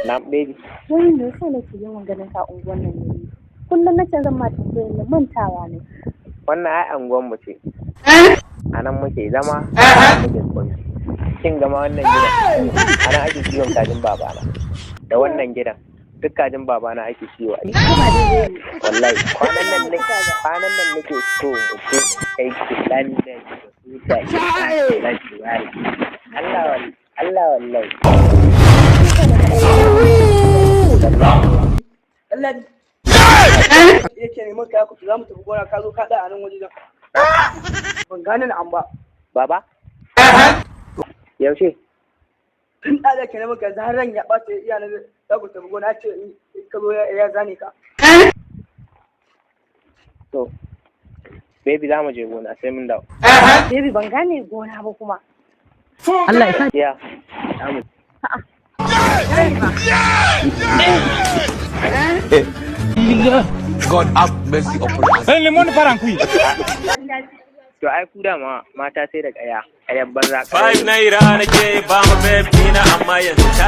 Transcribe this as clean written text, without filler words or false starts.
Na, baby. Wai me yasa nake yawan ganin ka a unguwan nan ne? Kullum na ce zan ma tambayar nan, mantawa ne. Wannan ai anguwan mu ce. A nan muke zama, a nan muke kwanci. Kin gama wannan gidan? A nan ake kiwon kajin babana. Da wannan gidan. Duk kajin babana ake kiwo a ciki. Wallahi kwanan nan nake so mu je kai ki London ki huta ki ki waye. Allah wallahi, Allah wallahi. Allah yake neman ka ku za mu tafi gona, ka zo ka tsaya a nan waje. Ban gane na an ba. Baba? Yaushe? Tun da ke neman ka, yanzu har ran ya ɓace iya na za ku tafi gona, ce in ka zo ya zane ka. To, baby, za mu je gona, sai mun dawo. Baby, ban gane gona ba kuma. Allah ya sa. Ya, za mu. God have mercy upon us. To, ai ku dama mata sai da ƙarya, ƙaryar banza. ₦5 nake ba ma babe dina, amma yanzu ta